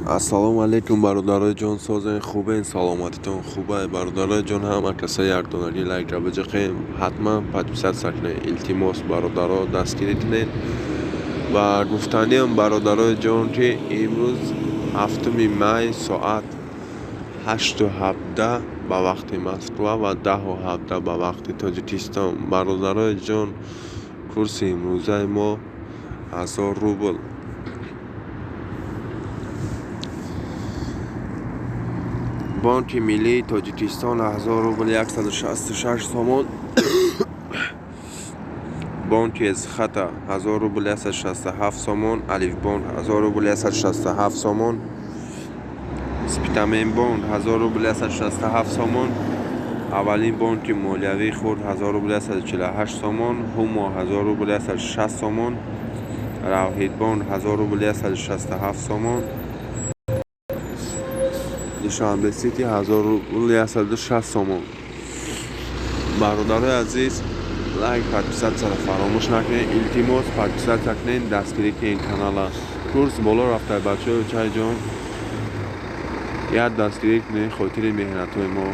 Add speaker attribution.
Speaker 1: Ассалому алайкум, бародарои ҷон, созен, хубен, саломатитон хубай? Бародарои ҷон, ҳама каса якдонагӣ лайка биҷиқем, ҳатман подписаться кунед, илтимос, бародаро, дастгирӣ кунед. Ва гуфтаниам, бародарои ҷон, ки имрӯз 7 май, соат 8:17 ба вақти Москва ва 10:17 ба вақти Тоҷикистон. Бародарои ҷон, курси имрӯзаи мо 1000 рубл. Бонки миллии Тоҷикистон, 1000 рубл 166 сомон. Бонки Эсхата, 1000 рубл 167 сомон. Алифбонк, 1000 рубл 167 сомон. Спитаменбонк, 1000 рубл 167 сомон. Аввалин бонки молиявии хурд, 1000 рубл 148 сомон. Ҳумо, 1000 рубл 160 сомон. Равҳидбонк, 1000 рубл 167 сомон. Душанбе Сити, 1000 рубл 160 сомон. Бародарои азиз, лайк, подписаться ро фаромӯш накунед, илтимос, подписаться кунед, дастгирӣ кунед канала. Курс боло рафта, бачаҳои чайҷон, як дастгирӣ кунед хотири меҳнатҳои мо.